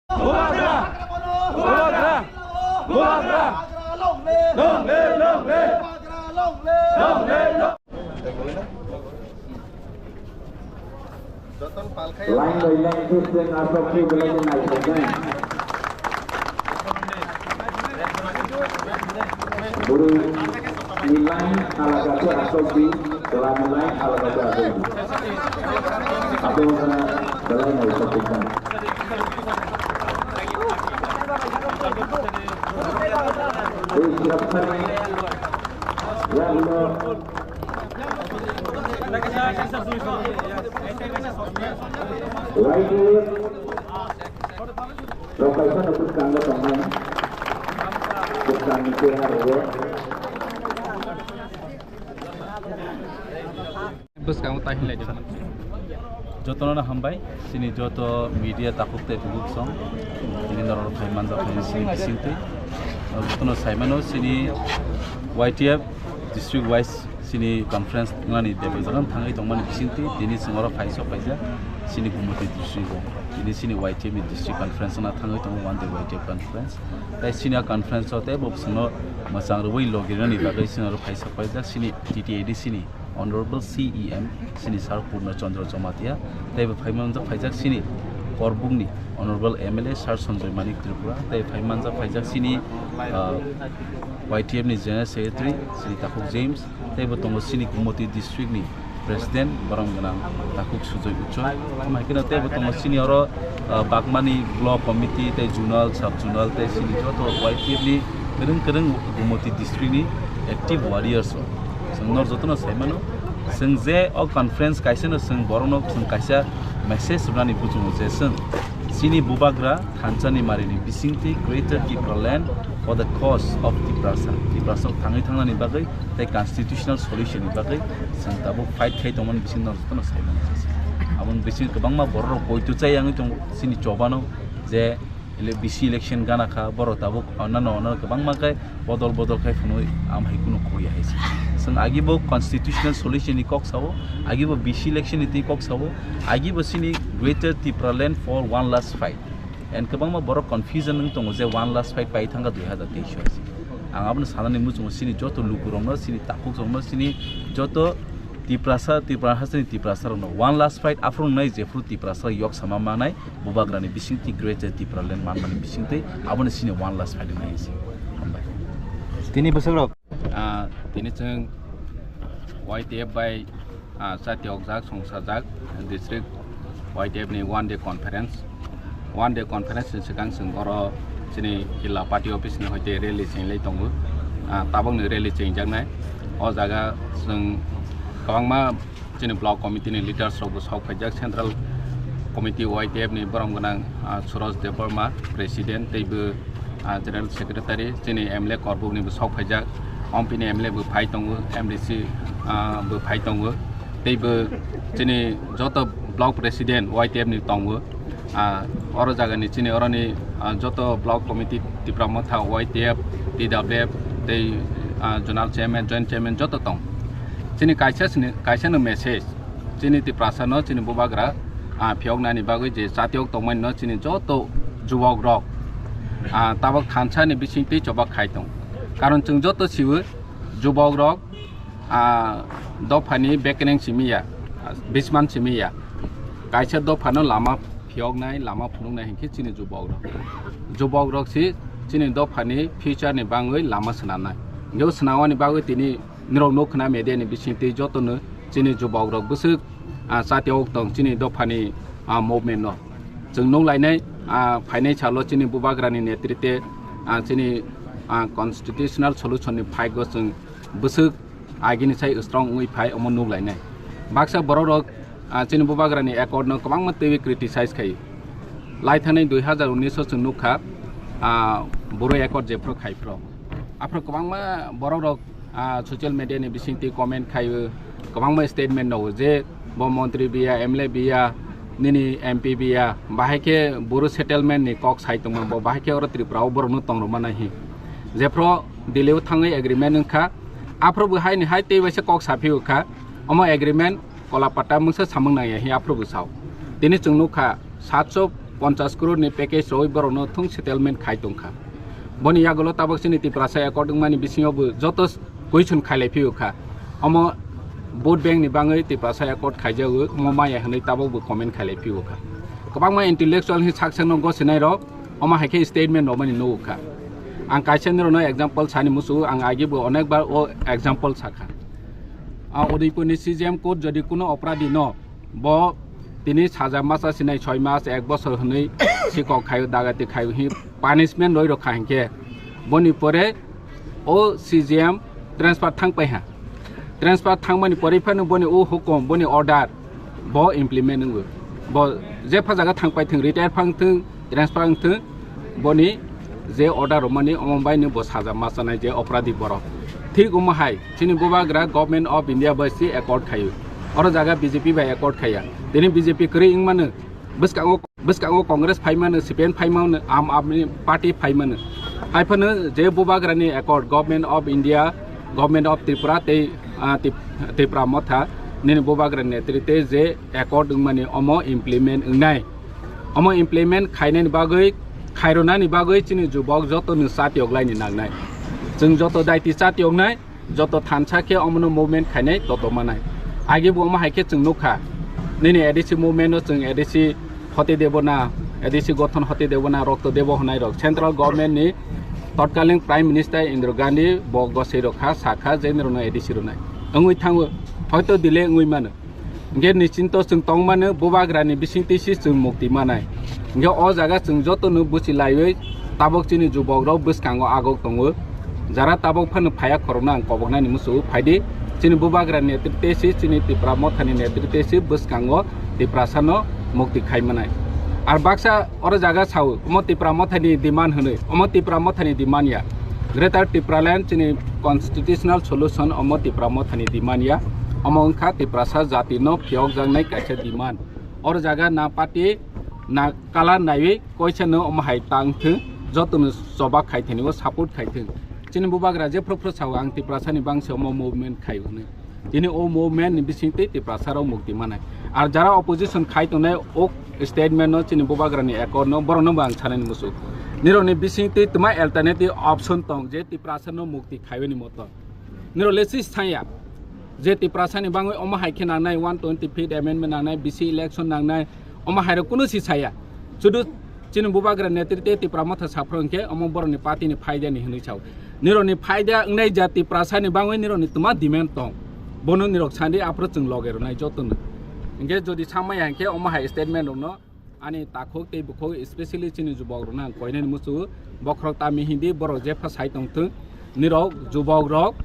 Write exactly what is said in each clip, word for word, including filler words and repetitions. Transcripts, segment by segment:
Bubagra! Bubagra! Bubagra! Long live! Long live! Long live! Long live! Line by line system aswk khe belai khe naisajak. Bwrwi ni line alada khe aswk di, chwla ni line alada khe aswk di. Abo wngkha belai naisajak. Tei swrapsani yagulo Y D F rok kaisa no bwskango tongnai. Bwskangni cheha rogo. Bwskango ta hinlai di. Jotono hambai, chini joto media takhuk tei bukhuk song, tini norok phai manjak phai chini bisingtwi. Jotono saimano chini Y T F district wise chini conference nani debajak thangwi tongmani bisingtwi, tini chwng oro phai sok phaijak chini Gumoti district o. Tini chini Y T F ni district conference na thangwi tongo, one day Y T F conference. Tai chini a conference o tei bo chwngno mwchang rwui logi rwnani bagwi chwng oro phai sok phaijak chini T T A D C ni Honorable C E M chini Sir Purna Chandra Jamatia, tei bo phai manjak phaijak chini Korbukni Honorable M L A Sir Sanjoy Manik Tripura, tei phai manjak phaijak chini, ah, Y T F ni General Secretary chini Takhuk James, tei bo tongo chini Gumoti District ni President borom gwnang Takhuk Sujoy Uchon. Tamo hai kheno tei bo tongo chini oro, ah, Bagmani Block Committee tei Zonal, Sub Zonal tei chini joto Y T F ni kwrwng kwrwng Gumoti District ni active warriors rok. Chwng nor jotono sai mano, chwng je o conference kaisa no chwng borok no chwng kaisa message rwnani buchungo je chwng chini bubagra thansa ni mari ni bisingtwi Greater Tipraland for the cause of Tiprasa, Tiprasa thangwi thangnani bagwi tei constitutional solution ni bagwi chwng tabuk fight khai tongmani bising no jotono sai mano. Aboni bising kwbangma borok rok poito chai yangwi tongo chini chobano je ele-, B C election gana kha, borok tabuk onano onano kwbangma khe bodol bodol khai phunui am hai kunu khoya hai se. Chwng agi bo constitutional solution ni kok sao, agi bo B C election ni twi kok sao, agi bo chini Greater Tipraland for one last fight. And kwbangma borok confusion wng tongo je one last fight pai thangkha dui hazar teis o hai se. Ang abono sanani muchungo chini joto lukurokno, chini takhukrokno, chini joto Tiprasa, Tipra hasteni Tiprasa rokno one last fight aphuru nai jephuru Tiprasa yok sama manai bubagrani bisingtwi Greater Tipraland manmani bisingtwi abono chini one last fight nai se. Hambai. Tini bwswk rok? Ah, tini chwng Y T F bai, ah, chati okjak, songsajak district Y T F ni one day conference. One day conference ni swkang chwng oro chini Hilla Party office ni hoite rally chenglai tongo. Ah, tabokni rally chengjaknai. O jaga chwng kwbangma chini block committee ni leaders rok bo sok phaijak, central committee Y T F ni borom gwnang, ah, Suraj Debbarma, president, tei bo, ah, general secretary, chini M L A Korbuk ni bo sok phaijak, Ompi ni M L A bo phai tongo, M D C, ah, bo phai tongo, tei bo chini joto block president Y T F ni tongo. Ah, oro jaga ni chini oroni, ah, joto block committee, Tipra Motha, Y T F, T W F, tei, ah, zonal chairman, joint chairman joto tong. Chini kaisa sini, kaisa no message, chini Tiprasa no, chini bubagra, ah, phiyok nani bagwi je chatiok tongmani no chini joto jubok rok, ah, tabok thansa ni bising tei chobak khai tong. Karon chwng joto siwi jubok rok, ah, dophani bekereng simi ya, bisman simi ya. Kaisa dophano lama phiyoknai, lama phunuknai hinkhe chini jubok rok. Jubok rok si chini dophani future ni bangwi lama swnamnai. Hinkhe o swnamani bagwi tini nirok nuk khna media ni bisingtwi jotono chini jubok rok bwswk, ah, chati ok tong chini dophani, ah, movement no. Chwng nuk lainai, ah, phainai salo chini bubagrani netrite, ah, chini, ah, constitutional solution ni phaigo chwng bwswk agini sai strong wngwi phai omo nuk lainai. Baksa borok rok, ah, chini bubagrani accord no kwbangma twiwi criticize khai. Lai thani dui hazar unis o chwng nukha, ah, boro accord jephru khai phro. Aphro kwbangma borok rok, ah, social media ni bisingtwi comment khai, kwbangma statement no je bo montri biya, M L A biya, nini M P biya, bahai khe boro settlement ni kok sai tongma bo, bahai khe oro Tripura o borok no tong rwma nai hi. Jephru Delhi o thangwi agreement wngkha, aphro bo hai ni hai tei waisa kok saphi kha, omo agreement kola pata mungsa samung nangya hi aphuru bwsao. Tini chwng nukha, satso ponchash crore ni package rwi borokno thung settlement khai tongkha. Boni yagulo tabok chini Tiprasa accord wngmani bisingo bo joto question khailai phiyokha. Omo vote bank ni bangwi Tiprasa accord khaijago, omo maya hwnwi tabok bo comment khailai phiyokha. Kwbangma intellectual hi sak sakno gosinai rok omo hai khe statement rwmani nukha. Ang kaisa nirokno example sani musu, ang agi bo onek bar o example sakha. A Udaipur ni C J M court jodi kuno opradi no bo tini saja masa sinai soi mas ek bosor hwnwi sikok khayo dagati khayo hi punishment roi rokha hinkhe boni pore o C J M transfer thang pai ha. Transfer thangmani pore phano boni o hukum, boni order bo implement wngo. Bo jepha jaga thang pai thung, retire phang thung, transfer wng thung, boni je order rwmani omo bai ni bo saja ma chanai je opradi borok. Thik omo hai chini bubagra Government of India bai si accord khayo. Oro jaga B J P bai accord khaya. Tini B J P kwrwi wngmano bwskango, bwskango Congress phaimano, C P M phaimano, Aam Aadmi Party phaimano. Haiphano je bubagrani accord, Government of India, Government of Tripura tei, ah, Tip-, Tipra Motha nini bubagrani netrite je accord wngmani omo implement wngnai. Omo implement khainani bagwi, khairwnani bagwi chini jubok joto ni chatiyok laini nangnai. Chwng joto daiti chatiyoknai, joto thansa khe omono movement khainai toto manai. Agi bo omo hai khe chwng nukha. Nini A D C movement no chwng A D C hoti debo na, A D C gothon hoti debo na, rokto debo hwnai rok. Central government ni totkaling Prime Minister Indira Gandhi bo gosei rok kha, sakha je nirokno A D C rwnai. Wngwi thango, hoito delay wngwi mano. Hingke nischinto chwng tongmano bubagrani bisingtwi se chwng mukti manai. Hingke o jaga chwng jotono buchi laiwi tabok chini jubokrok bwskango agok tongo. Jara tabok phano phaiya khorokno ang koboknani muchungo phaidi. Chini bubagrani netrite se, chini Tipra Mothani netrite se bwskango Tiprasano mukti khai manai. Ar baksa oro jaga sao, omo Tipra Mothani demand hwnwi, omo Tipra Mothani demand ya. Greater Tipraland chini constitutional solution omo Tipra Mothani demand ya. Omo wngkha Tiprasa jati no phiyokjaknai kaisa demand. Oro jaga na party na color naiwi koisa no omo hai tang thung, joto no choba khai thani o support khai thung. Chini bubagra je phro phro sao ang Tiprasa ni bangsi omo movement khai hwnwi. Tini o movement ni bisingtwi Tiprasa rok mukti manai. Ar jara opposition khai tongnai o statement no chini bubagra ni accord no borok no bo ang sanani muchung. Nirok ni bisingtwi twma alternative option tong je Tiprasa no mukti khaiwi ni moto. Nirok le si saya je Tiprasa ni bangwi omo hai khe nangnai one twenty fifth amendment nangnai, B C election nangnai, omo hai rok kunu si saya. Sudu chini bubagra netrite Tipra Motha saphro hwnkhe omo borok ni party ni phaida ni hwnwi sao. Nirok ni phaida wngnai ja Tiprasa ni bangwi nirok ni twma demand tong. Bono nirok sandi aphro chwng loge rwnai joto no. Hwnkhe jodi samaya hwnkhe omo hai statement rok no ani takhuk tei bukhuk, especially chini jubok rokno ang koinani muchungo, bokhorok tami hindi borok jepha sai tongthung, nirok jubok rok,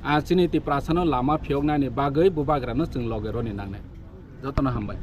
ah, chini Tiprasano lama phiyoknani bagwi bubagrano chwng loge roni nangnai. Jotono hambai.